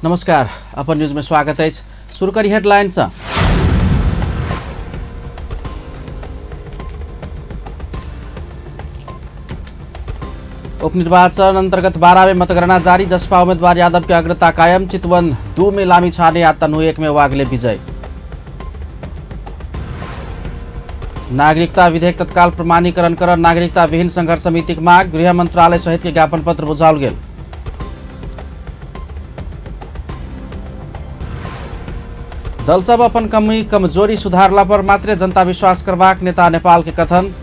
नमस्कार, अपन न्यूज में स्वागत अछि। शुरू करी हेडलाइन से। उपनिर्वाचन अंतर्गत 12 में मतगणना जारी। जसपा उम्मीदवार यादव के अग्रता कायम। चितवन 2 में लामिछाने आ तन्हू 1 में वागले विजय। नागरिकता विधेयक तत्काल प्रमाणीकरण कर नागरिकता विहीन संघर्ष समितिक माग। गृह मंत्रालय सहित के ज्ञापन पत्र बुझाओल गेल। दल सब अपन कमी कमजोरी सुधारला पर मात्रे जनता विश्वास करबाक नेता नेपाल के कथन।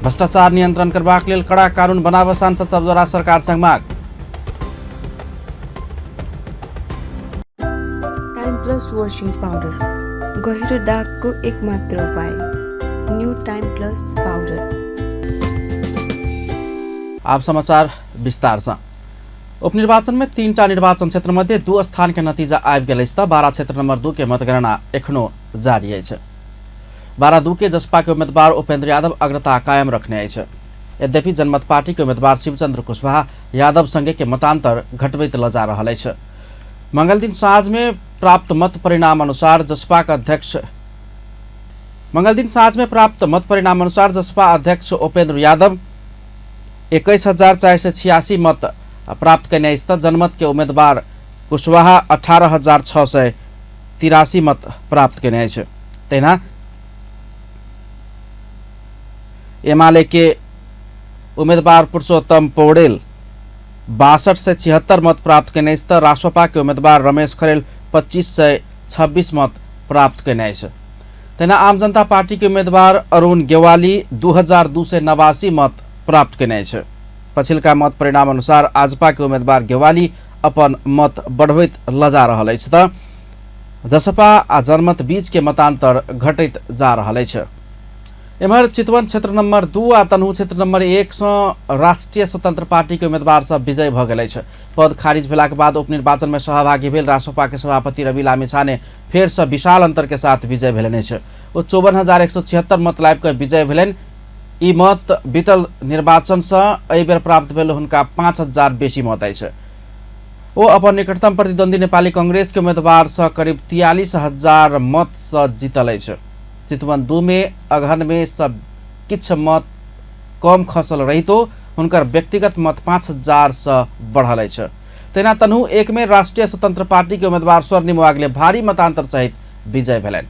भ्रष्टाचार नियंत्रण करबाक लेल कड़ा कानून बनाबऽ सांसद सब द्वारा सरकार संग माग। टाइम प्लस वाशिङ पाउडर, गहिरो दागको एकमात्र उपाय, न्यू टाइम प्लस पाउडर। आब समाचार विस्तार से। उपनिर्वाचन में 3टा निर्वाचन क्षेत्र मध्य 2 स्थान के नतीजा आबि गेल अछि त 12 क्षेत्र नंबर 2 के मतगणना एखनो जारी अछि। 12-2 के जसपा के उम्मीदवार उपेंद्र यादव अग्रता कायम रखने अछि। यद्यपि जनमत पार्टी के उम्मीदवार शिवचंद्र कुशवाहा यादव संगे के मतांतर घटबैत ल जा रहल अछि। मंगल दिन साँझ में प्राप्त मत परिणाम अनुसार जसपा के अध्यक्ष मंगल दिन साँझ में प्राप्त मत परिणाम अनुसार जसपा अध्यक्ष उपेंद्र यादव 21,486 मत प्राप्त कयने अछि त जनमत के उम्मीदवार कुशवाहा 18,683 मत प्राप्त कयने अछि। तहिना एमाले के उम्मीदवार पुरुषोत्तम पौडेल 6276 मत प्राप्त कयने अछि त रासोपा के उम्मीदवार रमेश खरेल 2526 मत प्राप्त कयने अछि। तहिना आम जनता पार्टी के उम्मीदवार अरुण गेवाली 2,289 मत प्राप्त कयने अछि। पछिलका मत परिणाम अनुसार आजपा के उम्मीदवार गेवाली अपन मत बढ़बैत ल जा रहल अछि त जसपा आ जनमत बीच के मतांतर घटैत जा रहल अछि। एम्हर चितवन क्षेत्र नंबर 2 आ तनहु क्षेत्र नंबर 1 सँ राष्ट्रीय स्वतंत्र पार्टी के उम्मीदवार सब विजय भ गेल अछि। पद खारिज भेलाक बाद उपनिर्वाचन में सहभागी भेल रासोपा के सभापति रवि लामिछाने फेर सँ विशाल अंतर के साथ विजय भेलनि अछि। ओ 54,176 मत लाबि कऽ विजय भेलनि। ई मत बीतल निर्वाचन सँ एहि बेर प्राप्त भेल हुनका 5,000 बेसी मत अछि। ओ अपन निकटतम प्रतिद्वंदी नेपाली कांग्रेस के उम्मीदवार सँ करीब 43,000 मत सँ जीतल अछि। चितवन 2 में अगहन में सब किछु मत कम खसल रहितो हुनकर व्यक्तिगत मत 5,000 सँ बढ़ल अछि। तहिना तन्हू 1 में राष्ट्रीय स्वतंत्र पार्टी के उम्मीदवार स्वर्णिम वागले भारी मतांतर सहित विजय भेलनि।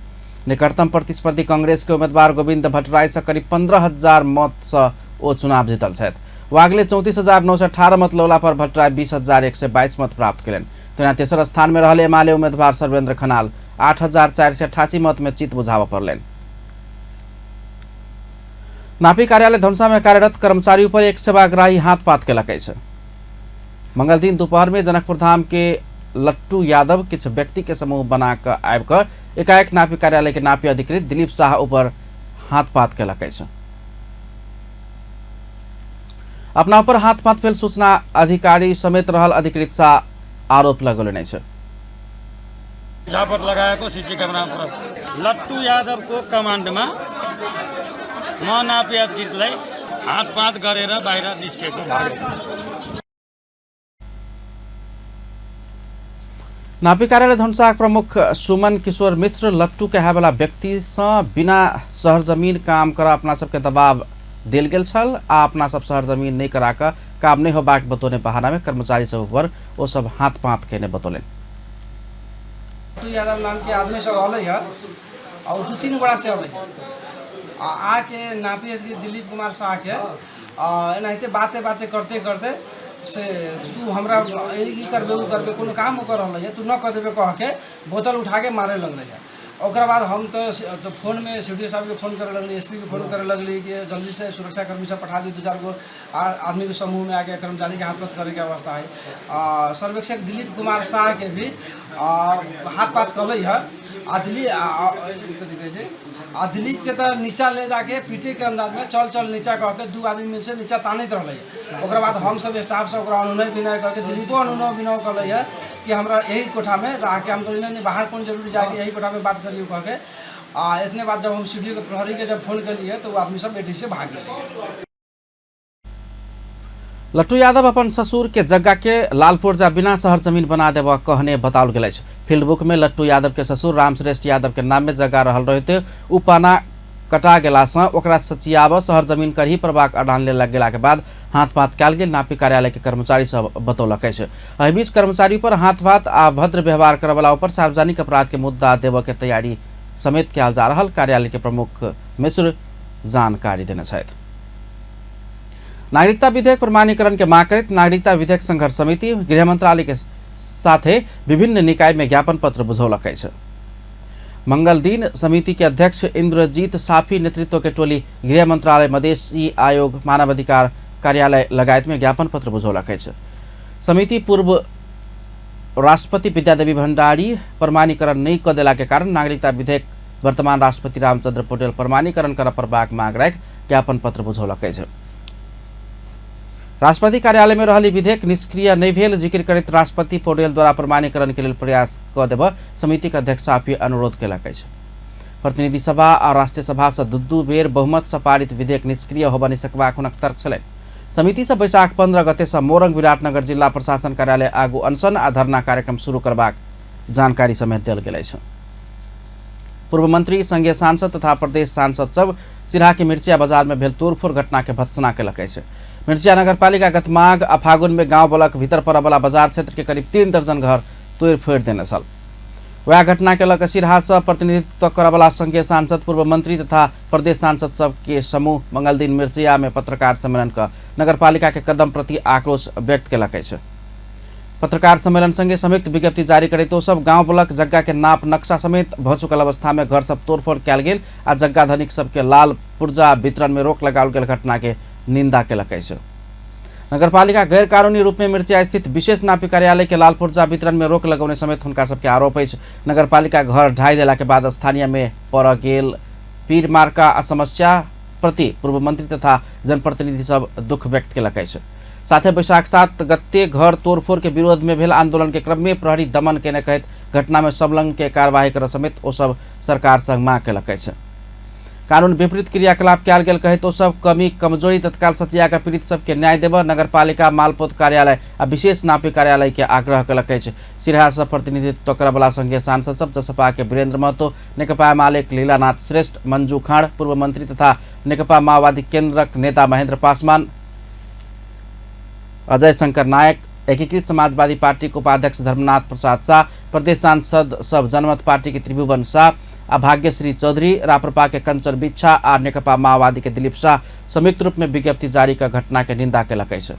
निकटतम प्रतिस्पर्धी कांग्रेस के उम्मीदवार गोविंद भट्टराई सँ करीब 15,000 मत सँ ओ चुनाव जीतल छथि। वागले 34,918 मत लौला पर भट्टराई 20,122 मत प्राप्त कयलनि। तहिना तेसर स्थान में रहल एमाले उम्मीदवार सर्वेंद्र खनाल 8,488 मत में चित बुझाबऽ पड़लनि। नापी कार्यालय धनुषा में कार्यरत कर्मचारी ऊपर एक सेवाग्राही हाथपात केलक अछि। मंगल दिन दोपहर में जनकपुर धाम के लट्टू यादव किछु व्यक्ति के समूह बना कऽ आबि कऽ एकाएक नापी कार्यालय के नापी अधिकृत दिलीप शाह ऊपर हाथपात केलक अछि। अपना ऊपर हाथपात भेल सूचना अधिकारी समेत रहल अधिकृत शाह आरोप लगौलनि अछि। झापट लगाएको सीसी क्यामेरामा लट्टू यादवको कमान्डमा म नापी अधिकृतलाई हातपात गरेर बाहिर निस्केको भयो। नापी कार्यालय धनुषाक प्रमुख सुमन किशोर मिश्र लट्टू कहायवला व्यक्ति सँ बिना शहर जमीन काम कर अपना सबके दबाव देल गेल छल आ अपना सब शहर जमीन नहि करा कऽ काम नहि होबाक बतौने बहाना में कर्मचारी सब ऊपर ओ सब हाथ पात केने बतौलनि। लट्टू यादव नाम के आदमी सब अलै है और 2-3 गोड़ा से अलै है आ आके नापी के दिलीप कुमार शाह के एनाहिते बाते बाते करते करते से तू हमरा ई करबे उ करबे कोनो काम ओकर रहलै है तू न कर देबे कह के बोतल उठा के मारे लगलै है। ओकरा बाद हम तो फोन में सी डी ओ साहब के फोन करे लगली, एस पी के फोन करे लगली कि जल्दी से सुरक्षाकर्मी सब पठा दी, 2-4 गो आदमी के समूह में आके कर्मचारी के हाथ पात करे के अवस्था है। सर्वेक्षक दिलीप कुमार शाह के भी हाथ पात कलै है आ कथी कहै छै आ दिलीप के तऽ नीचा ले जाके पीटे के अंदाज में चल चल नीचा कह के 2 आदमी मिल से नीचा तानैत रहलै है। ओकरा बाद हम सब स्टाफ सब ओकरा अनुनय विनय करके दिलीपो अनुनय विनय कलै है कि हमरा यही कोठा में रह के हम कहलियै नहीं, नहीं, बाहर कोन जरूरी जाके यही कोठा में बात करियौ कह के। आ इतने बाद जब हम सी डी ओ के प्रहरी के जब फोन कलियै तो वो आदमी सब एठी से भाग गेलै। लट्टू यादव अपन ससुर के जग्गा के लाल पुर्जा बिना शहर जमीन बना देबऽ कहने बताओल गेल अछि। फील्डबुक में लट्टू यादव के ससुर रामश्रेष्ठ यादव के नाम में जग्गा रहल रहते उ पाना कटा गेलासँ ओकरा सचियाबऽ शहर जमीन करही पड़बाक अडान लेल गेला के बाद हाथ पात कयल गेल नापी कार्यालय के कर्मचारी सब बतौलक अछि। एहि बीच कर्मचारी पर हाथ पात आ भद्र व्यवहार करऽवला ऊपर सार्वजनिक अपराध के मुद्दा देबऽ के तैयारी समेत कयल जा रहल कार्यालय के प्रमुख मिश्र जानकारी देने छथि। नागरिकता विधेयक प्रमाणीकरण के मांग करैत नागरिकता विधेयक संघर्ष समिति गृह मंत्रालय के साथे विभिन्न निकाय में ज्ञापन पत्र बुझौलक अछि। मंगल दिन समिति के अध्यक्ष इंद्रजीत साफी नेतृत्व के टोली गृह मंत्रालय, मधेसी आयोग, मानवाधिकार कार्यालय लगायत में ज्ञापन पत्र बुझौलक अछि। समिति पूर्व राष्ट्रपति विद्यादेवी भण्डारी प्रमाणीकरण नहीं क देला के कारण नागरिकता विधेयक वर्तमान राष्ट्रपति रामचंद्र पौडेल प्रमाणीकरण करऽ पड़बाक मांग राखि ज्ञापन पत्र बुझौलक अछि। राष्ट्रपति कार्यालय में रहल ई विधेयक निष्क्रिय नहीं भेल जिक्र करैत राष्ट्रपति पौडेल द्वारा प्रमाणीकरण के लेल प्रयास क देबऽ समिति के अध्यक्ष साफी अनुरोध केलक अछि। प्रतिनिधि सभा आ राष्ट्रीय सभा से दू दू बेर बहुमत से पारित विधेयक निष्क्रिय होबऽ नहीं सकबाक हुनक तर्क छलनि। समिति से बैशाख 15 गते से मोरंग विराटनगर जिला प्रशासन कार्यालय आगू अनशन आ धरना कार्यक्रम शुरू करबाक जानकारी समेत देल गेल अछि। पूर्व मंत्री, संघीय सांसद तथा प्रदेश सांसद सब सिरहा के मिर्चिया बाजार में भेल तोड़फोड़ घटना के भत्सना केलक अछि। मिर्चिया नगरपालिका गत माघ आ फागुन में गांव ब्लॉक भीतर पड़यवला बाजार क्षेत्र के करीब 3 दर्जन घर तोड़ फोड़ देने छल। वएह घटना के लऽ कऽ सिरहा से प्रतिनिधित्व करऽवला संघीय सांसद, पूर्व मंत्री तथा प्रदेश सांसद सब के समूह मंगल दिन मिर्चिया में पत्रकार सम्मेलन कऽ नगरपालिका के कदम प्रति आक्रोश व्यक्त केलक अछि। पत्रकार सम्मेलन संगे संयुक्त विज्ञप्ति जारी करैत ओ सब गांव ब्लॉक जग्गा के नाप नक्शा समेत भऽ चुकल अवस्था में घर सब तोड़फोड़ कयल गेल आ जग्गा धनिक सबके लाल पुर्जा वितरण में रोक लगाओल गेल घटना के निंदा केलक अछि। नगरपालिका गैर कानूनी रूप में मिर्चिया स्थित विशेष नापी कार्यालय के लाल पुर्जा वितरण में रोक लगौने समेत हुनका सबके आरोप अछि। नगरपालिका घर ढाई देला के बाद स्थानीय में पड़ गेल पीर मार्का आ समस्या प्रति पूर्व मंत्री तथा जनप्रतिनिधि सब दुख व्यक्त केलक अछि। साथे बैशाख 7 गते घर तोड़फोड़ के विरोध में भेल आंदोलन के क्रम में प्रहरी दमन केने कहैत घटना में संलग्न के कार्यवाही कर समेत ओ सब सरकार संग मांग केलक अछि। कानून विपरीत क्रियाकलाप कयल गेल कहैत ओ सब कमी कमजोरी तत्काल सचिया के पीड़ित सबके न्याय देबऽ नगरपालिका मालपोत कार्यालय आ विशेष नापी कार्यालय के आग्रह केलक अछि। सिरहा से प्रतिनिधित्व करऽवला संघीय सांसद सब जसपा के वीरेंद्र महतो, नेकपा एमाले के लीलानाथ श्रेष्ठ, मंजू खाँड, पूर्व मंत्री तथा नेकपा माओवादी केंद्रक नेता महेंद्र पासवान, अजय शंकर नायक, एकीकृत समाजवादी पार्टी के उपाध्यक्ष धर्मनाथ प्रसाद शाह, प्रदेश सांसद सब जनमत पार्टी के त्रिभुवन शाह आ भाग्यश्री चौधरी, राप्रपा के कंचन बिच्छा आ नेकपा माओवादी के दिलीप शाह संयुक्त रूप में विज्ञप्ति जारी कर घटना के निंदा केलक अछि।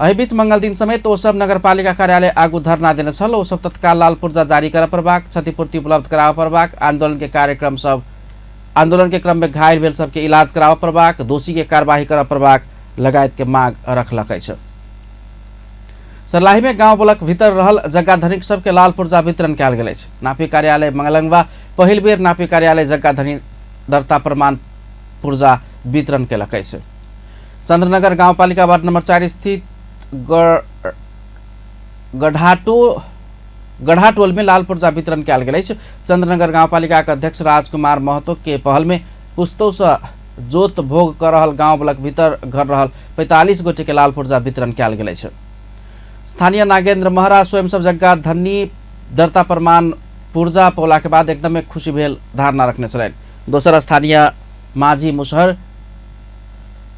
एहि बीच मंगल दिन समेत ओ सब नगरपालिका कार्यालय आगू धरना देने छल। ओ सब तत्काल लाल पुर्जा जारी करऽ पड़बाक, क्षतिपूर्ति उपलब्ध कराबऽ पड़बाक, आंदोलन के कार्यक्रम सब आंदोलन के क्रम में घायल भेल सबके इलाज कराबऽ पड़बाक, दोषी के कार्यवाही करऽ पड़बाक लगायत के मांग रखलक अछि। सर्लाही में गांव ब्लॉक भीतर रहल जग्गा धनिक सबके लाल पुर्जा वितरण कयल गेल अछि। नापी कार्यालय मंगलंगवा पहिल बेर नापी कार्यालय जग्गा धनी दर्ता प्रमाण पुर्जा वितरण केलक अछि। चंद्रनगर गांवपालिका वार्ड नंबर 4 स्थित गढ़ाटोल में लाल पुर्जा वितरण कयल गेल अछि। चंद्रनगर गांवपालिका के अध्यक्ष राजकुमार महतो के पहल में पुस्तौ से जोत भोग कर रहल गांव ब्लॉक भीतर घर रहल 45 गोटे के लाल पुर्जा वितरण कयल गेल अछि। स्थानीय नागेंद्र महरा स्वयं सब जग्गा धनी दर्ता प्रमाण पुर्जा पौला के बाद एकदमै खुशी भेल धारणा रखने छलनि। दोसर स्थानीय माझी मुसहर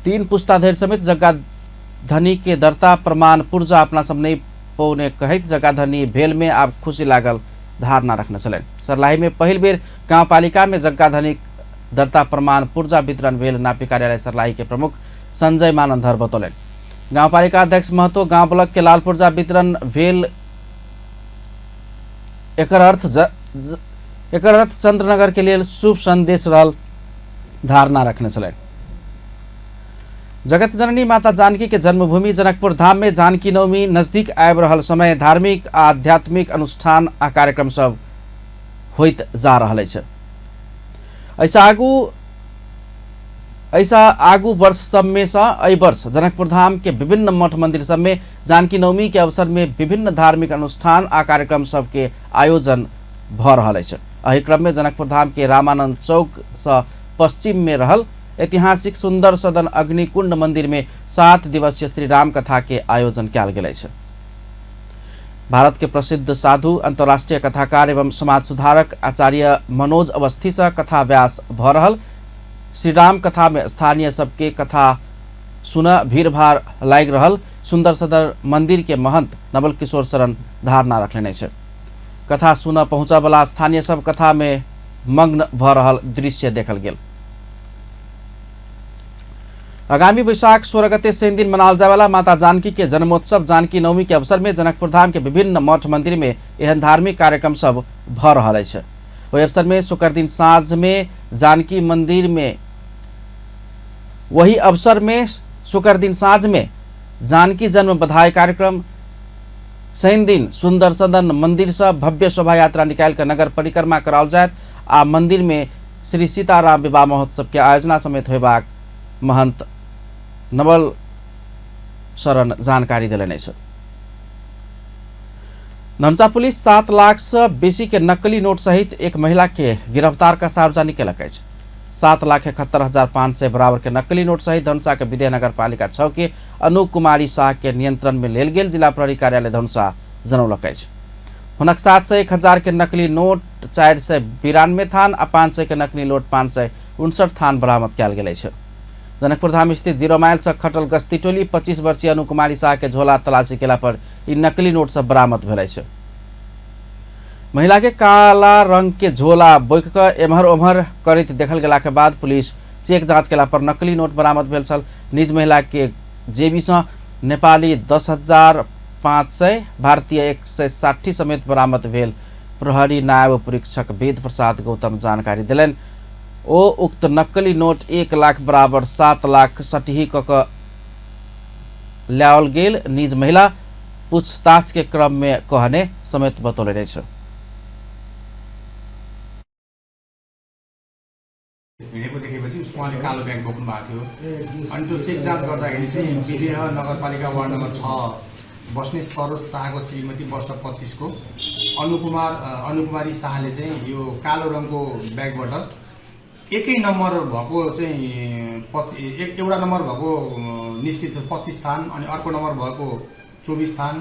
3 पुस्ता धरि समेत जग्गा धनी के दर्ता प्रमाण पुर्जा अपना सब नहीं पौने कहैत जग्गा धनी भेल में आब खुशी लागल धारणा रखने छलनि। सर्लाही में पहिल बेर गाउँपालिका में जग्गा धनी दर्ता प्रमाण पुर्जा वितरण भेल नापी कार्यालय सर्लाही के प्रमुख संजय मानन्धर बतौलनि। गाउँपालिका अध्यक्ष महतो गाँव ब्लॉक के लाल पुर्जा वितरण भेल एकर अर्थ चंद्रनगर के लेल शुभ संदेश रहल धारणा रखने छलनि। जगत जननी माता जानकी के जन्मभूमि जनकपुर धाम में जानकी नवमी नजदीक आबि रहल समय धार्मिक आध्यात्मिक अनुष्ठान आ कार्यक्रम सब होइत जा रहल अछि। ऐसा आगू वर्ष सब में सँ एहि वर्ष जनकपुर धाम के विभिन्न मठ मंदिर सब में जानकी नवमी के अवसर में विभिन्न धार्मिक अनुष्ठान आ कार्यक्रम सब के आयोजन भ रहल अछि। एहि क्रम में जनकपुर धाम के रामानंद चौक सँ पश्चिम में रहल ऐतिहासिक सुंदर सदन अग्निकुंड मंदिर में 7 दिवसीय श्री राम कथा के आयोजन कयल गेल अछि। भारत के प्रसिद्ध साधु, अंतर्राष्ट्रीय कथाकार एवं समाज सुधारक आचार्य मनोज अवस्थी से कथा व्यास भ रहल श्री राम कथा में स्थानीय सबके कथा सुन भीड़भाड़ लागि रहल सुंदर सदर मंदिर के महंत नवल किशोर शरण धारणा रखने अछि। कथा सुन पहुँचऽ वाला स्थानीय सब कथा में मग्न भ रहल दृश्य देखल गेल। आगामी वैशाख 16 गते शनि दिन मनाओल जायवाला माता जानकी के जन्मोत्सव जानकी नवमी के अवसर में जनकपुर धाम के विभिन्न मठ मंदिर में एहन धार्मिक कार्यक्रम सब भ रहल अछि। ओहि अवसर में शुक्र दिन साँझ में जानकी मंदिर में वही अवसर में शुक्र दिन साँझ में जानकी जन्म बधाई कार्यक्रम, शनि दिन सुंदर सदन मंदिर से भव्य शोभा यात्रा निकालि कऽ नगर परिक्रमा कराओल जायत आ मंदिर में श्री सीताराम विवाह महोत्सव के आयोजना समेत होयबाक महंत नवल शरण जानकारी देलनि अछि। धनुषा पुलिस 7 लाख से बेसी के नकली नोट सहित एक महिला के गिरफ्तार का सार्वजनिक केलक अछि। 7,71,500 बराबर के नकली नोट सहित धनुषा के विदेह नगर पालिका 6 के अनु कुमारी शाह के नियंत्रण में लेल गेल जिला प्रहरी कार्यालय धनुषा जनौलक अछि। हुनक 701,000 के नकली नोट 492 थान आ 500 के नकली नोट 559 थान बरामद कयल गेल अछि। जनकपुर धाम स्थित 0 माइल से खटल गश्ती टोली 25 वर्षीय अनु कुमारी शाह के झोला तलाशी केला पर ई नकली नोट सब बरामद भेल अछि। महिला के काला रंग के झोला बोकि कऽ एम्हर ओम्हर करैत देखल गेला के बाद पुलिस चेक जांच केला पर नकली नोट बरामद भेल छल। निज महिला के जेबी सँ नेपाली 10,500, भारतीय 160 समेत बरामद भेल प्रहरी नायब परीक्षक वेद प्रसाद गौतम जानकारी देलनि। ओ उक्त नकली नोट 1 लाख बराबर 7 लाख सटही कऽ कऽ लाओल गेल निज महिला पूछताछ के क्रम में कहने समेत बतौलनि अछि। हिँडेको देखेपछि उहाँले कालो ब्याग बोक्नु भएको थियो। अनि त्यो चेक जाँच गर्दाखेरि चाहिँ विदेह नगरपालिका वार्ड नम्बर 6 बस्ने सरोज शाहको श्रीमती वर्ष 25 को अनुकुमारी शाहले चाहिँ यो कालो रङको ब्यागबाट एकै नम्बर भएको चाहिँ एउटा नम्बर भएको निश्चित 25 थान, अनि अर्को नम्बर भएको 24 थान,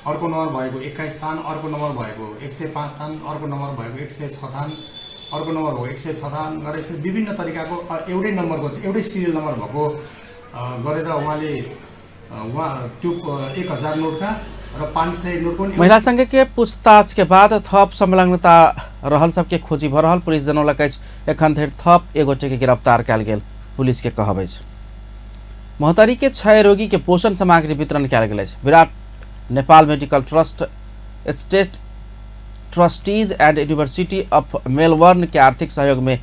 अर्को नम्बर भएको 21 थान, अर्को नम्बर भएको 105 थान, अर्को नम्बर भएको 106 थान, अर्को नम्बर भएको 106 थान गरेर यसरी विभिन्न तरिकाको एउटै नम्बरको चाहिँ एउटै सिरियल नम्बर भएको गरेर उहाँले उहाँ त्यो 1000 नोटका र 500 नोटको पनि महिला संघ के पूछताछ के बाद थप संलग्नता रहल सबके खोजी भ रहल पुलिस जनौलक अछि। एखन धरि थप एक गोटे के गिरफ्तार कयल गेल पुलिस के कहब अछि। महोत्तरी के 6 रोगी के पोषण सामग्री वितरण कयल गेल अछि। Virat Nepal medical trust state trustees and university of Melbourne के आर्थिक सहयोग में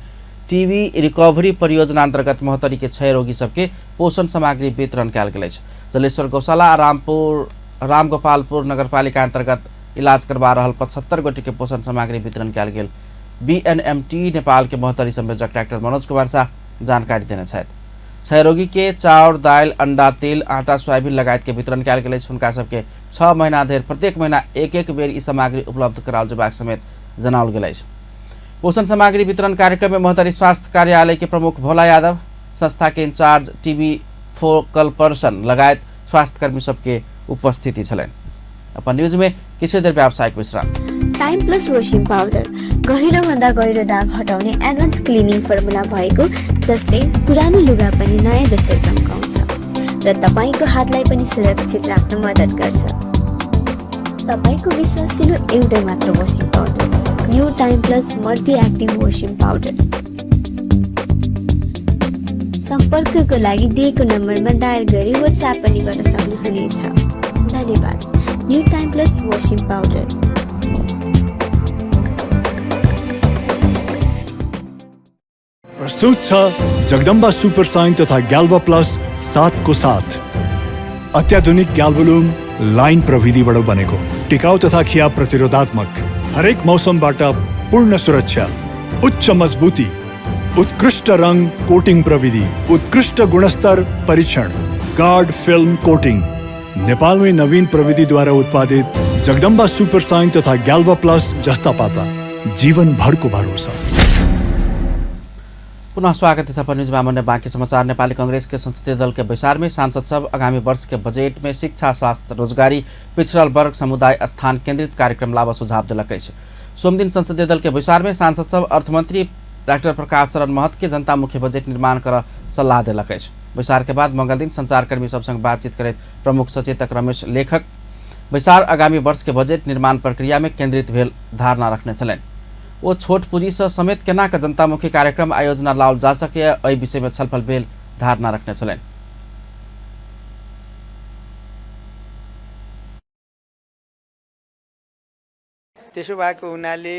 टीबी रिकवरी परियोजना अंतर्गत महोत्तरी के 6 रोगी सबके पोषण सामग्री वितरण कयल गेल अछि। जलेश्वर गौशाला आ रामगोपालपुर नगरपालिका अंतर्गत इलाज करवा रहल 75 गोटे के पोषण सामग्री वितरण कयल गेल बीएनएमटी नेपाल के महोत्तरी संयोजक डाक्टर मनोज कुमार शाह जानकारी देने छथि। 6 रोगी के चाउर, दालि, अंडा, तेल, आटा, सोयाबीन लगायत के वितरण कयल गेल अछि। हुनका सबके 6 महीना धरि प्रत्येक महीना एक एक बेर ई सामग्री उपलब्ध कराओल जेबाक समेत जनाओल गेल अछि। पोषण सामग्री वितरण कार्यक्रम में महोत्तरी स्वास्थ्य कार्यालय के प्रमुख भोला यादव, संस्था के इंचार्ज टीबी फोकल पर्सन लगायत स्वास्थ्यकर्मी सबके उपस्थिति छलनि। अपन न्यूज में किछु देर व्यावसायिक विश्राम। टाइम प्लस वाशिङ पाउडर गहिरो भन्दा गहिरो दाग हटाउने एडभान्स क्लिनिङ फर्मुला भएको, जसले पुरानो लुगा पनि नयाँ जस्तो चम्काउँछ र तपाईँको हातलाई पनि सुरक्षित राख्न मद्दत गर्छ। तपाईँको विश्वासिलो एउटै मात्र washing powder, new time plus multi active washing powder. सम्पर्कको लागि दिएको नम्बरमा डायल गरी वाट्सएप पनि गर्न सक्नुहुनेछ। धन्यवाद। New time plus washing powder. प्रस्तुत छ जगदम्बा सुपर साइन तथा ग्याल्भा प्लस 7 को साथ अत्याधुनिक ग्याल्भोलुम लाइन प्रविधिबाट बनेको टिकाउ तथा खिया प्रतिरोधात्मक, हरेक मौसमबाट पूर्ण सुरक्षा, उच्च मजबुती, उत्कृष्ट रंग कोटिंग प्रविधि, उत्कृष्ट गुणस्तर परीक्षण, गार्ड फिल्म कोटिंग। नेपालमै नवीन प्रविधिद्वारा उत्पादित जगदम्बा सुपर साइन तथा ग्याल्भा प्लस जस्ता पाता जीवन भरको भरोसा। पुनः स्वागत है सफर न्यूजमा। अन्य बाँकी समाचार। नेपाली कांग्रेस के संसदीय दल के बैसार में सांसद सब आगामी वर्ष के बजट में शिक्षा, स्वास्थ्य, रोजगारी, पिछड़ल वर्ग समुदाय स्थान केंद्रित कार्यक्रम लाबऽ सुझाव देलक अछि। सोमदिन संसदीय दल के बैसार में सांसद सब अर्थमंत्री डाक्टर प्रकाश शरण महत के जनता मुख्य बजट निर्माण कर सल्लाह देलक अछि। बैसार के बाद मंगलदिन संचारकर्मी सब संग बातचीत करैत प्रमुख सचेतक रमेश लेखक बैसार आगामी वर्ष के बजट निर्माण प्रक्रिया में केंद्रित भेल धारणा रखने छलनि। ओ छोट पूंजी समेत केना के जनतामुखी कार्यक्रम आयोजना लाओल जा सके एहि विषय में छलफल भेल धारणा रखने छलनि। त्यसो भएको हुनाले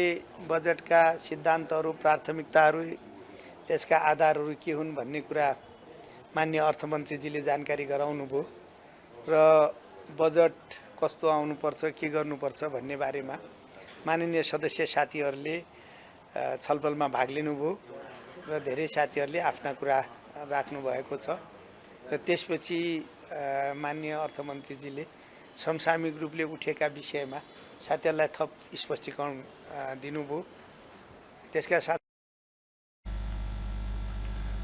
बजेटका सिद्धान्तहरू, प्राथमिकताहरू, यसका आधारहरू के हुन् भन्ने कुरा माननीय अर्थमन्त्रीजीले जानकारी गराउनुभयो र बजेट कस्तो आउनुपर्छ, के गर्नुपर्छ भन्ने बारेमा माननीय सदस्य साथीहरूले छलफलमा भाग लिनुभयो र धेरै साथीहरूले आफ्ना कुरा राख्नु भएको छ र त्यसपछि माननीय अर्थमन्त्रीजीले समसामयिक रूपले उठेका विषयमा साथीहरूलाई थप स्पष्टीकरण दिनुभयो। त्यसका साथ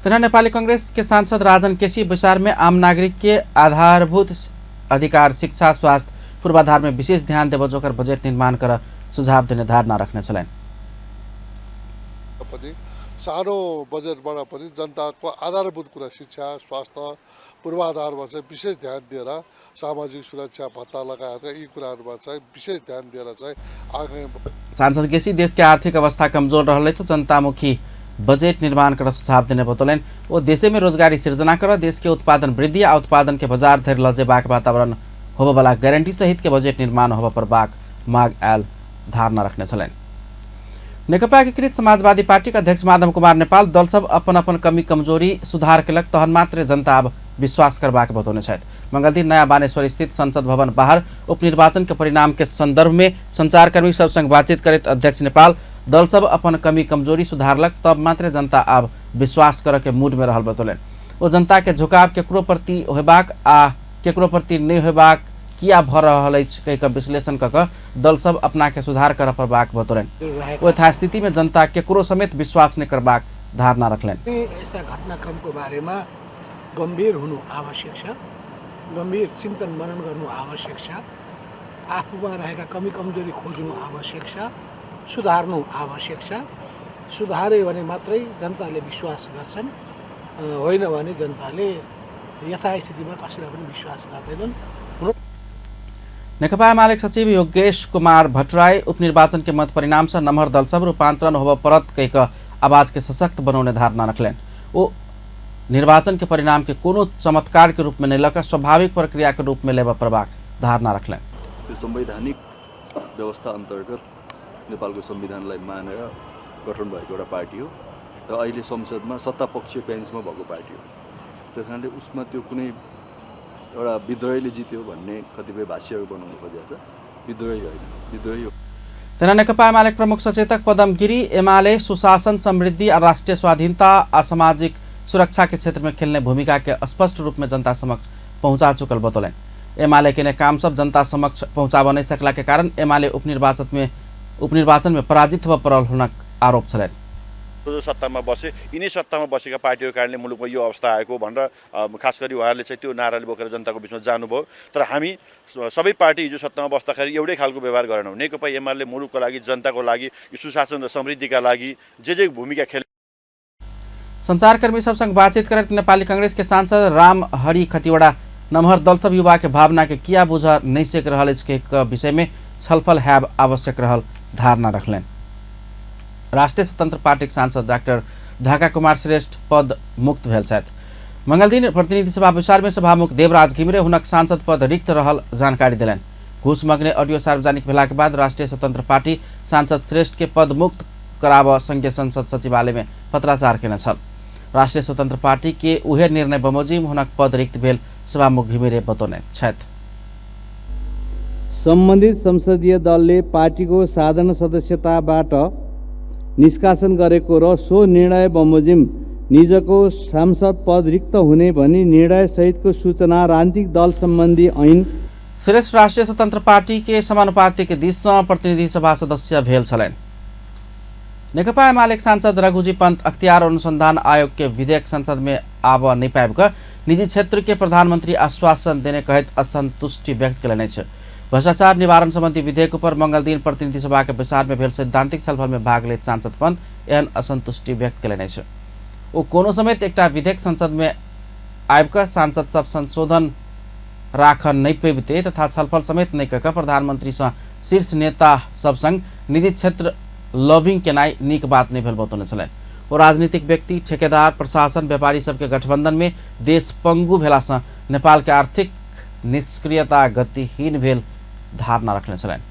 तथा नेपाली कांग्रेस के सांसद राजन केसी बैसार में आम नागरिक के आधारभूत अधिकार, शिक्षा, स्वास्थ्य पूर्वाधार में विशेष ध्यान देव जोकर बजट निर्माण कर सुझाव दिने धारणा रखने छलनि। पनि सानो बजेटबाट पनि जनताको आधारभूत कुरा शिक्षा, स्वास्थ्य, पूर्वाधारमा चाहिँ विशेष ध्यान दिएर सामाजिक सुरक्षा भत्ता लगायतका यी कुराहरूमा चाहिँ विशेष ध्यान दिएर चाहिँ आगामी सांसद केसी देश के आर्थिक अवस्था कमजोर रहलै तो जनतामुखी बजेट निर्माण कर सुझाव देने बतौलनि। ओ देशे में रोजगारी सृजना कर देश के उत्पादन वृद्धि आ उत्पादन के बाजार धरि लऽ जेबाक वातावरण होबयवला गारंटी सहित के बजेट निर्माण होबय पड़बाक माग आयल धारणा रखने छलनि। नेकपा एकीकृत समाजवादी पार्टी के अध्यक्ष माधव कुमार नेपाल दल सब अपन अपन कमी कमजोरी सुधार केलक तहन मात्र जनता अब विश्वास करबाक बतौने छथि। मंगलदिन नया बानेश्वर स्थित संसद भवन बाहर उपनिर्वाचन के परिणाम के संदर्भ में संचारकर्मी सब संग बातचीत करैत अध्यक्ष नेपाल दल सब अपन कमी कमजोरी सुधारलक तब मात्र जनता अब विश्वास करऽ के मूड में रहल बतौलनि। ओ जनता के झुकाव केकरो प्रति होयबाक आ केकरो प्रति नहि होयबाक किया भऽ रहल अछि कहि कऽ विश्लेषण कऽ कऽ दल सब अपना के सुधार करऽ पड़बाक बतौलनि। ओ यथास्थिति में जनता केकरो समेत विश्वास नहि करबाक धारणा रखलनि। यस्ता घटनाक्रमको बारेमा गम्भीर हुनु आवश्यक छ, गम्भीर चिन्तन मनन गर्नु आवश्यक छ, आफूमा रहेका कमी कमजोरी खोज्नु आवश्यक छ, सुधार्नु आवश्यक छ। सुधार्यो भने मात्रै जनताले विश्वास गर्छन्, होइन भने जनताले यथास्थितिमा कसैलाई पनि विश्वास गर्दैनन्। नेकपा एमाले सचिव योगेश कुमार भट्टराई उपनिर्वाचन के मत परिणाम से नमहर दल सब रूपांतरण होबय पड़त कहि कऽ आवाज के सशक्त बनौने धारणा रखलनि। ओ निर्वाचन के परिणाम के कोनो चमत्कार के रूप में नहीं लऽ कऽ स्वाभाविक प्रक्रिया के रूप में लेबय पड़बाक धारणा रखलनि। यो संवैधानिक व्यवस्था अन्तर्गत नेपालको संविधानलाई मानेर गठन भएको एउटा पार्टी हो र अहिले संसदमा सत्तापक्षीय बेन्चमा भएको पार्टी हो। त्यस कारणले उसमा त्यो कुनै एउटा विद्रोहीले जित्यो भन्ने कतिपय भाष्यहरू बनाउनु खोजेको छ, विद्रोही होइन, विद्रोही हो। तेना नेकपा एमाले प्रमुख सचेतक पदम गिरी एमाले सुशासन, समृद्धि आ राष्ट्रिय स्वाधीनता आ सामाजिक सुरक्षा के क्षेत्र में खेलने भूमिका के स्पष्ट रूप में जनता समक्ष पहुंचा चुकल बतौलनि। एमाले के काम सब जनता समक्ष पहुंचाबऽ नहीं सकला के कारण एमाले उपनिर्वाचन में पराजित होबय पड़ल हुनक आरोप छलनि। जो सत्तामा बसे यिनै सत्तामा बसेका पार्टीको कारणले मुलुकमा यो अवस्था आएको भनेर खास गरी उहाँहरूले चाहिँ त्यो नाराले बोकेर जनताको बिचमा जानुभयो। तर हामी सबै पार्टी हिजो सत्तामा बस्दाखेरि एउटै खालको व्यवहार गरेनौँ। नेकपा एमाले मुलुकको लागि, जनताको लागि, यो सुशासन र समृद्धिका लागि जे जे भूमिका खेले। संचारकर्मी सबसँग बातचीत करैत नेपाली कांग्रेस के सांसद राम हरि खतिवड़ा नमहर दल सब युवा के भावना के किया बुझ नहीं सक रहल अछि के विषय में छलफल हैब आवश्यक रहल धारणा रखलनि। राष्ट्रिय स्वतंत्र पार्टी के सांसद डाक्टर ढाका कुमार श्रेष्ठ पद मुक्त भेल छथि। मंगलदिन प्रतिनिधि सभा बैसार में सभामुख देवराज घिमिरे हुनक सांसद पद रिक्त रहल जानकारी देलनि। घूस मगने ऑडियो सार्वजनिक भेला के बाद राष्ट्रिय स्वतंत्र पार्टी सांसद श्रेष्ठ के पद मुक्त कराबऽ संघीय संसद सचिवालय में पत्राचार केने छल। राष्ट्रिय स्वतंत्र पार्टी के उहे निर्णय बमोजिम हुनक पद रिक्त भेल सभामुख घिमिरे बतौने छथि। सम्बन्धित संसदीय दलले पार्टीको साधारण सदस्यताबाट निष्कासन गरेको र सो निर्णय बमोजिम निजको सांसद पद रिक्त हुने भनी निर्णय सहितको सूचना राजनीतिक दल सम्बन्धी ऐन। श्रेष्ठ राष्ट्रिय स्वतंत्र पार्टी के समानुपातिक दिस सँ प्रतिनिधि सभा सदस्य भेल छलनि। नेकपा एमाले सांसद रघुजी पंत अख्तियार अनुसंधान आयोग के विधेयक संसद में आब नहीं पाबि कऽ निजी क्षेत्र के प्रधानमंत्री आश्वासन देने कहैत असंतुष्टि व्यक्त कयलनि अछि। भ्रष्टाचार निवारण संबंधी विधेयक पर मंगल दिन प्रतिनिधि सभा के बैसार में भेल सैद्धांतिक छलफल में भाग लैत सांसद पंत एहन असंतुष्टि व्यक्त कयलनि अछि। ओ कोनो समेत एकटा विधेयक संसद में आबि कऽ सांसद सब संशोधन राखऽ नहि पबिते तथा छलफल समेत नहि कऽ कऽ प्रधानमंत्री सँ शीर्ष नेता सब संग निजी क्षेत्र लॉबिंग केनाइ नीक बात नहि भेल बतौने छलनि। ओ राजनीतिक व्यक्ति, ठेकेदार, प्रशासन, व्यापारी सबके गठबंधन में देश पंगु भेलासँ नेपाल के आर्थिक निष्क्रियता गतिहीन भेल धारणा रखने छलनि।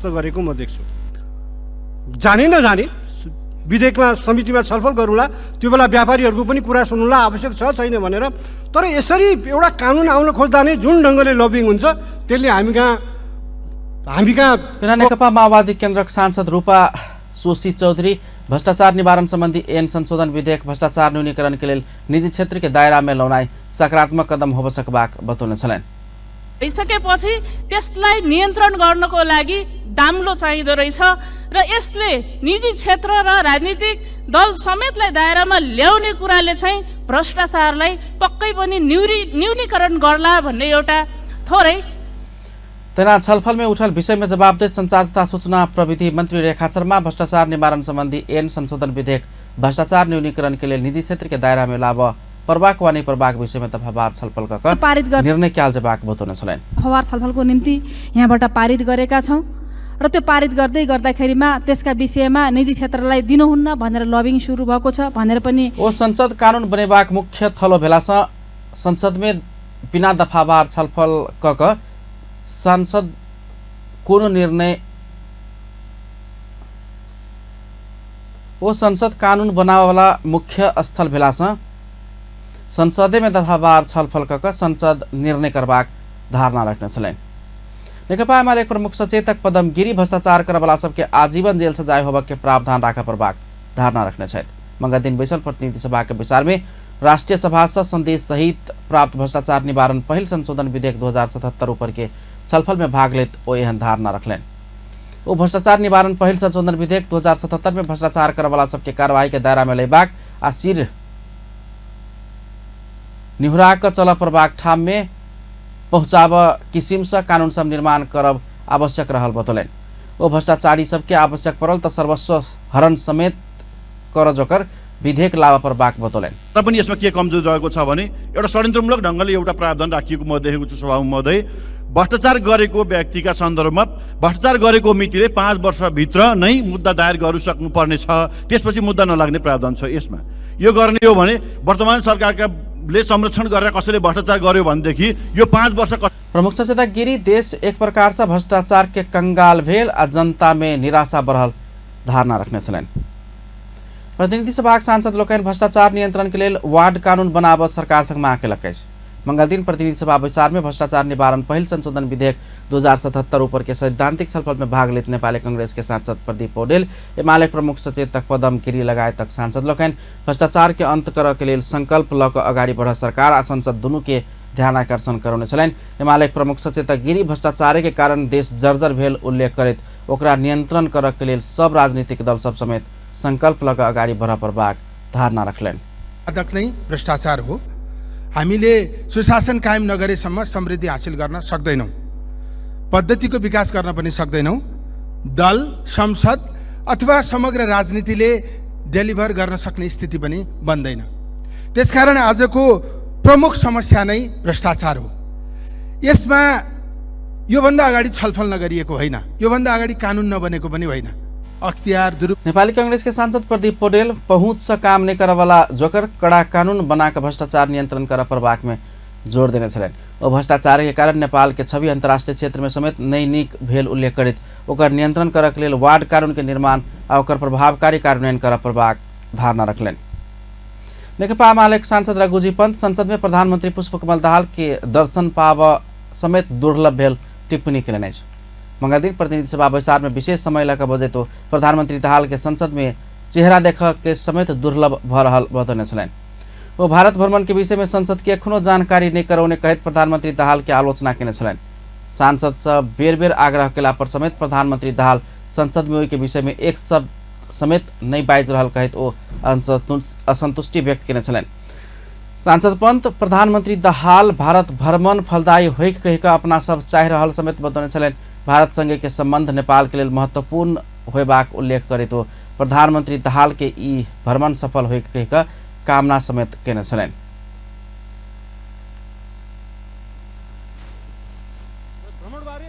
गरेको म देख्छु। जाने नजाने विधेयकमा समितिमा छलफल गरौँला, त्यो बेला व्यापारीहरूको पनि कुरा सुन्नुला, आवश्यक छ छैन भनेर। तर यसरी एउटा कानुन आउन खोज्दा नै जुन ढङ्गले लबिङ हुन्छ त्यसले हामी कहाँ नेकपा माओवादी केन्द्रक सांसद रूपा शोशी चौधरी भ्रष्टाचार निवारण संबंधी ऐन संशोधन विधेयक भ्रष्टाचार न्यूनीकरण के लेल निजी क्षेत्र के दायरा में लौनाइ सकारात्मक कदम होब सकबाक बतौने छलनि। भइसकेपछि त्यसलाई नियन्त्रण गर्नको लागि दाम्लो चाहिँदो रहेछ र यसले निजी क्षेत्र र राजनीतिक दल समेतलाई दायरामा ल्याउने कुराले चाहिँ भ्रष्टाचारलाई पक्कै पनि न्यूनीकरण गर्ला भन्ने एउटा थोरै। तेना छलफल में उठल विषय में जवाब दैत संचार तथा सूचना प्रविधि मंत्री रेखा शर्मा भ्रष्टाचार निवारण संबंधी ऐन संशोधन विधेयक भ्रष्टाचार न्यूनीकरण के लिए निजी क्षेत्र के दायरा में लाभ पर्बाक वा नहि पर्बाक विषय में दफावार छलफल कऽ पारित निर्णय कयल जेबाक बतौने छलनि। दफावार छलफलको निम्ति यहाँबाट पारित गरेका छौँ र त्यो पारित गर्दै गर्दाखेरिमा त्यसका विषयमा निजी क्षेत्रलाई दिनुहुन्न भनेर लबिङ सुरु भएको छ भनेर पनि ओ संसद कानुन बनेबाक मुख्य थलो भेलासँ संसद में बिना दफावार छलफल कऽ कऽ सांसद कोनो निर्णय ओ संसद कानुन बनाबऽवला मुख्य स्थल भेलासँ संसदे में दफावार छलफल कऽ कऽ संसद निर्णय करबाक धारणा रखने छलनि। नेकपा एमाले प्रमुख सचेतक पदम गिरी भ्रष्टाचार करऽवला सबके आजीवन जेल सजाय होबऽ के प्रावधान राखऽ पड़बाक धारणा रखने छथि। मंगल दिन बैसल प्रतिनिधि सभा के बैसार में राष्ट्रीय सभा से संदेश सहित प्राप्त भ्रष्टाचार निवारण पहिल संशोधन विधेयक 2077 ऊपर के छलफल में भाग लेत ओ एहन धारणा रखलनि। ओ भ्रष्टाचार निवारण पहिल संशोधन विधेयक 2077 में भ्रष्टाचार करऽवला सबके कार्रवाई के दायरा में लेबाक आ सिर निहुरा कऽ चलऽ पड़बाक ठाम में पहुँचाबऽ किसिमसँ कानून सब निर्माण करब आवश्यक रहल बतौलनि। ओ भ्रष्टाचारी सबके आवश्यक पड़ल तऽ सर्वस्व हरण समेत कर जोकर विधेयक लाबऽ पड़बाक बतौलनि। तर पनि यसमा के कमजोरी रहेको छ भने एउटा षड्यन्त्रमूलक ढङ्गले एउटा प्रावधान राखिएको म देखेको छु। सभामुख महोदय, भ्रष्टाचार गरेको व्यक्तिका सन्दर्भमा भ्रष्टाचार गरेको मितिले 5 वर्षभित्र नै मुद्दा दायर गर्नु सक्नुपर्नेछ, त्यसपछि मुद्दा नलाग्ने प्रावधान छ यसमा। यो गर्ने हो भने वर्तमान सरकारका ले संरक्षण गरेर कसैले भ्रष्टाचार गर्यो भनेदेखि यो 5 वर्ष। प्रमुख सचेतक गिरी देश एक प्रकार से भ्रष्टाचार के कंगाल भेल आ जनता में निराशा बढ़ल धारणा रखने छलनि। प्रतिनिधि सभाक सांसद लोकनि भ्रष्टाचार नियंत्रण के लेल वार्ड कानून बनाबऽ सरकार संग मांग केलक अछि। मंगल दिन प्रतिनिधि सभा बैसार में भ्रष्टाचार निवारण पहिल संशोधन विधेयक 2077 ऊपर के सैद्धांतिक छलफल में भाग लेत नेपाली कांग्रेस के सांसद प्रदीप पौडेल, एमाले प्रमुख सचेतक पदम गिरी लगायतक सांसद लोकनि भ्रष्टाचार के अंत करऽ के लेल संकल्प लऽ कऽ अगाडि बढ़ सरकार आ संसद दुनू के ध्यान आकर्षण करौने छलनि। एमाले प्रमुख सचेतक गिरी भ्रष्टाचार के कारण देश जर्जर भेल उल्लेख करैत ओकरा नियंत्रण करऽ के लेल सब राजनीतिक दल सब समेत संकल्प लऽ कऽ अगाडि बढ़ पड़बाक धारणा रखलनि। नै भ्रष्टाचार हो। हामीले सुशासन कायम नगरेसम्म समृद्धि हासिल गर्न सक्दैनौँ, पद्धतिको विकास गर्न पनि सक्दैनौँ। दल, संसद अथवा समग्र राजनीतिले डेलिभर गर्न सक्ने स्थिति पनि बन्दैन। त्यसकारण आजको प्रमुख समस्या नै भ्रष्टाचार हो। यसमा योभन्दा अगाडि छलफल नगरिएको होइन, योभन्दा अगाडि कानुन नबनेको पनि होइन। अख्तियार दुरुप नेपाली कांग्रेस के सांसद प्रदीप पौडेल पहुँच से काम नहीं करवाला जोकर कड़ा कानून बनाकर भ्रष्टाचार नियंत्रण कर पड़बाक में जोर देने छलनि। ओ भ्रष्टाचार के कारण नेपाल के छवि अंतर्राष्ट्रीय क्षेत्र में समेत नहि नीक भेल उल्लेख करैत ओकर नियंत्रण करऽ के लेल वार्ड कानून के निर्माण आ ओकर प्रभावकारी कार्यान्वयन करऽ पड़बाक धारणा रखलनि। नेकपा एमाले सांसद रघुजी पंत संसद में प्रधानमंत्री पुष्पकमल दाहाल के दर्शन पाबऽ समेत दुर्लभ भेल टिप्पणी केलनि अछि। मंगल दिन प्रतिनिधि सभा बैसार में विशेष समय लऽ कऽ बजैत प्रधानमंत्री दाहाल के संसद में चेहरा देखऽ के समेत दुर्लभ भऽ रहल बतौने छलनि। ओ भारत भ्रमण के विषय में संसद के एखनो जानकारी नहि करौने कहैत प्रधानमंत्री दाहाल के आलोचना केने छलनि। सांसद सब बेर बेर आग्रह केला पर समेत प्रधानमंत्री दाहाल संसद में ओहि के विषय में एक समेत नहि बाजि रहल कहैत ओ असंतुष्टि व्यक्त केने छलनि। सांसद पंत प्रधानमंत्री दाहाल भारत भ्रमण फलदायी होइक कहि कऽ अपना सब चाहि रहल समेत बतौने छलनि। भारत संगे के संबंध नेपाल के लेल महत्वपूर्ण होयबाक उल्लेख करैत ओ प्रधानमंत्री दाहाल के ई भ्रमण सफल होइक कहि कऽ कामना समेत केने छलनि। भ्रमणबारे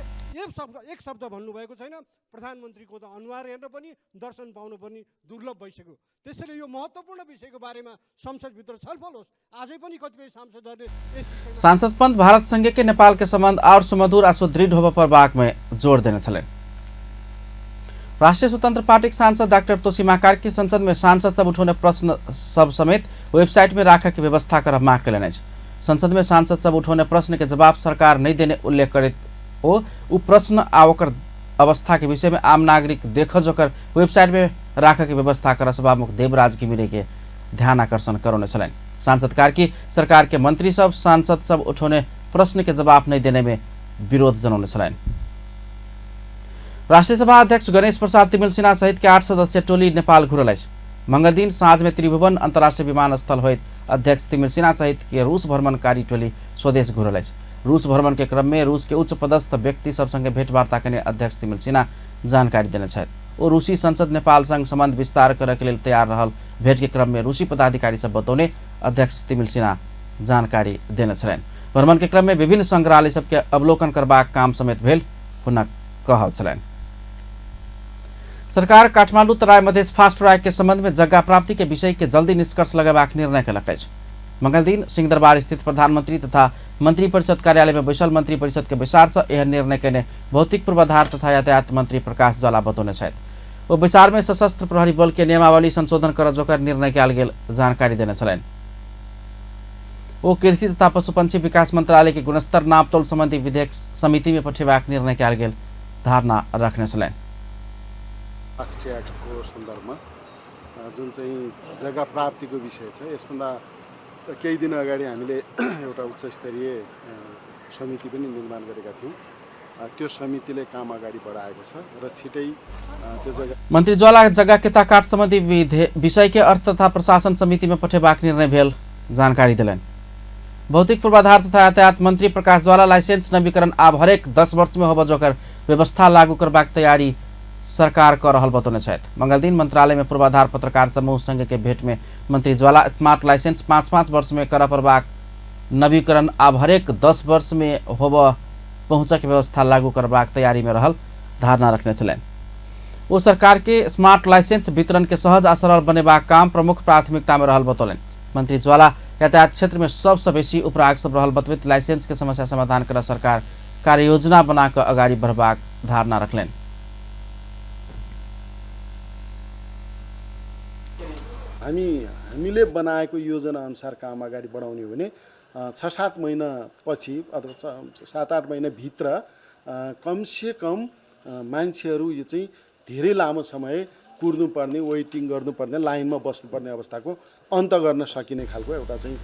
एक शब्द भन्नुभएको छैन। प्रधानमन्त्रीको त अनुहार हेर्न पनि दर्शन पाउन पनि दुर्लभ भइसक्यो। त्यसैले यो महत्त्वपूर्ण विषयको बारेमा संसदभित्र छलफल होस्। आजै पनि कतिपय सांसदहरूले यस सांसद पंत भारत संगे के नेपाल के संबंध और सुमधुर आ सुदृढ़ होबय पड़बाक में जोर देने छलनि। राष्ट्रिय स्वतंत्र पार्टी के सांसद डॉक्टर तोसीमा कार्की संसद में सांसद सब उठौने प्रश्न सब समेत वेबसाइट में राखय के व्यवस्था करब मांग कयलनि अछि। संसद में सांसद सब उठौने प्रश्न के जवाब सरकार नहीं देने उल्लेख करैत ओ प्रश्न आ ओकर अवस्था के विषय में आम नागरिक देख जोकर वेबसाइट में राखय के व्यवस्था कर सभामुख देवराज घिमिरे के ध्यान आकर्षण करौने छलनि। सांसद कार्की सरकार के मंत्री सब सांसद सब उठौने प्रश्न के जवाब नहीं देने में विरोध जनौने छलनि। राष्ट्रिय सभा अध्यक्ष गणेश प्रसाद तिमिल सिन्हा सहित के 8 सदस्यीय टोली नेपाल घुरल अछि। मंगलदिन साँझ में त्रिभुवन अंतर्राष्ट्रीय विमानस्थल होइत अध्यक्ष तिमिल सिन्हा सहित के रूस भ्रमणकारी टोली स्वदेश घुरल अछि। रूस भ्रमण के क्रम में रूस के उच्च पदस्थ व्यक्ति सब संगे भेंटवार्ता कने अध्यक्ष तिमिल सिन्हा जानकारी देने छथि। ओ रूसी संसद नेपाल संग संबंध विस्तार करय के लेल तैयार रहल भेंट के क्रम में रूसी पदाधिकारी सब बतौने अध्यक्ष तिमिल सिन्हा जानकारी देने छलनि। भ्रमण के क्रम में विभिन्न संग्रहालय सबके अवलोकन करबाक काम समेत भेल हुनक कहब छलनि। सरकार काठमाडौँ तराई मधेश फास्ट ट्रैक के संबंध में जग्गा प्राप्ति के विषय के जल्दी निष्कर्ष लगेबाक निर्णय कयलक अछि। मंगलदिन सिंहदरबार स्थित प्रधानमंत्री तथा मंत्री परिषद कार्यालय में बैसल मंत्री परिषद के बैसार से एहन निर्णय कयने भौतिक पूर्वाधार तथा यातायात मंत्री प्रकाश ज्वाला बतौने छथि। ओ बैसार में सशस्त्र प्रहरी बल के नियमावली संशोधन कर जोकर निर्णय कयल गेल जानकारी देने छलनि। ओ कृषि तथा पशुपक्षी विकास मंत्रालय के गुणस्तर नापतोल संबंधी विधेयक समिति में पठेबाक निर्णय कयल गेल धारणा रखने छलनि। फास्ट ट्र्याकको सन्दर्भमा जुन चाहिँ जग्गा प्राप्तिको विषय छ, यसभन्दा केही दिन अगाडि हामीले एउटा उच्च स्तरीय समिति पनि निर्माण गरेका थियौँ। त्यो समितिले काम अगाडि बढाएको छ र छिटै त्यो जग्गा मन्त्री ज्वाला जग्गा किता काट सम्बन्धी विषय के अर्थ तथा प्रशासन समिति में पठेबाक निर्णय भेल जानकारी देलनि। भौतिक पूर्वाधार तथा यातायात मंत्री प्रकाश ज्वाला लाइसेंस नवीकरण आब हरेक 10 वर्ष में होबय जोकर व्यवस्था लागू करबाक तैयारी सरकार क रहल बतौने छथि। मंगलदिन मंत्रालय में पूर्वाधार पत्रकार समूह संघ के भेंट में मंत्री ज्वाला स्मार्ट लाइसेंस 5-5 वर्ष में करय पड़बाक नवीकरण आब हरेक 10 वर्ष में होबय पहुँचक व्यवस्था लागू करबाक तैयारी में रहल धारणा रखने छलनि। ओ सरकार के स्मार्ट लाइसेंस वितरण के सहज आ सरल बनेबाक काम प्रमुख प्राथमिकता में रहल बतौलनि। मंत्री ज्वाला यातायात क्षेत्र में सबसँ बेसी उपराग सब रहल बतबैत लाइसेंस के समस्या समाधान कर सरकार कार्ययोजना बना कऽ अगाडि बढ़बाक धारणा रखलनि। हामीले बनाएको योजना अनुसार काम अगाडि बढाउने हो भने 6-7 महिना पछि अथवा 7-8 महिनाभित्र कमसेकम मान्छेहरू यो चाहिँ धेरै लामो समय कुर्नुपर्ने, वेटिङ गर्नुपर्ने, लाइनमा बस्नुपर्ने अवस्थाको अन्त गर्न सकिने खालको एउटा चाहिँ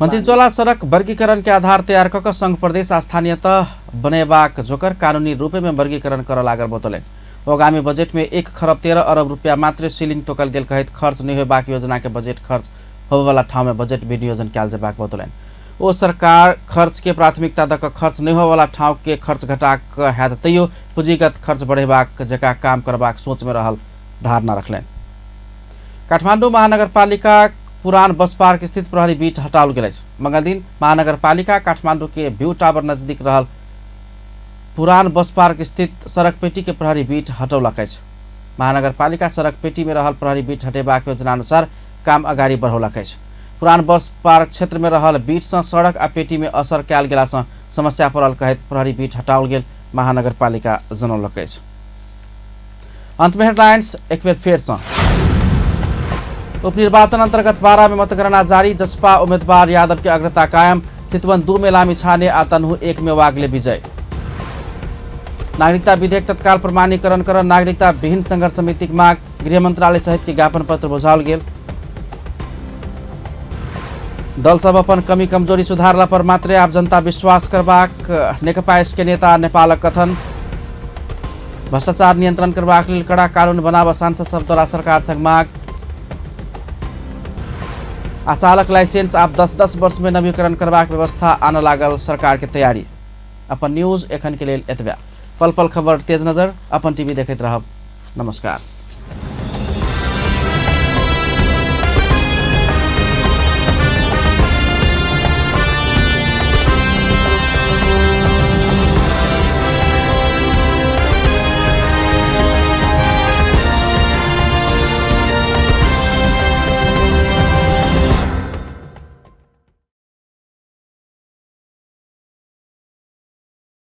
मन्त्री ज्वाला सड़क वर्गीकरण के आधार तैयार कऽ संघ प्रदेश आ स्थानीय तह बनेबाक जोकर कानूनी रूपे में वर्गीकरण करऽ लागल बतौलनि। आगामी बजट में 1 खरब 13 अरब रुपया मात्र सीलिंग तोकल गेल कहैत खर्च नहीं होबाक योजना के बजट खर्च होबयवला ठाउँ में बजट विनियोजन कयल जेबाक बतौलनि। ओ सरकार खर्च के प्राथमिकता दऽ कऽ खर्च नहीं होबयवला ठाउँ के खर्च घटा कऽ हैत तैयो पूंजीगत खर्च बढ़ेबाक जकाँ काम करबाक सोच में रहल धारणा रखलनि। काठमाडौँ महानगरपालिका पुरान बस पार्क स्थित प्रहरी बीट हटाओल गेल अछि। मंगलदिन महानगरपालिका काठमाडौँ के व्यू टावर नजदीक रहल पुरान बस पार्क स्थित सड़क पेटी के प्रहरी बीट हटौलक अछि। महानगरपालिका सड़क पेटी में रहल प्रहरी बीट हटेबाक योजना अनुसार काम अगाडि बढ़ौलक अछि। पुरान बस पार्क क्षेत्र में रहल बीट सँ सड़क आ पेटी में असर कयल गेला सँ समस्या पड़ल कहैत प्रहरी बीट हटाओल गेल महानगरपालिका जनौलक अछि। अंत में हेडलाइंस एक बेर फेर सँ। उपनिर्वाचन अंतर्गत 12 में मतगणना जारी, जसपा उम्मीदवार यादव के अग्रता कायम, चितवन 2 में लामी छाने आ तनहु 1 में वागले विजय। नागरिकता विधेयक तत्काल प्रमाणीकरण कर नागरिकता विहीन संघर्ष समितिक माग, गृह मंत्रालय सहित के ज्ञापन पत्र बुझाओल गेल। दल सब अपन कमी कमजोरी सुधारला पर मात्रे आब जनता विश्वास करबाक नेकपा एस के नेता नेपालक कथन। भ्रष्टाचार नियंत्रण करबाक लेल कड़ा कानून बनाबऽ सांसद सब द्वारा सरकार संग मांग। आ चालक लाइसेंस आब 10-10 वर्ष में नवीकरण करबाक व्यवस्था आनऽ लागल सरकार के तैयारी। अपन न्यूज एखन के लेल एतबे। पल पल खबर तेज नजर अपन टीवी देखैत रहब। नमस्कार।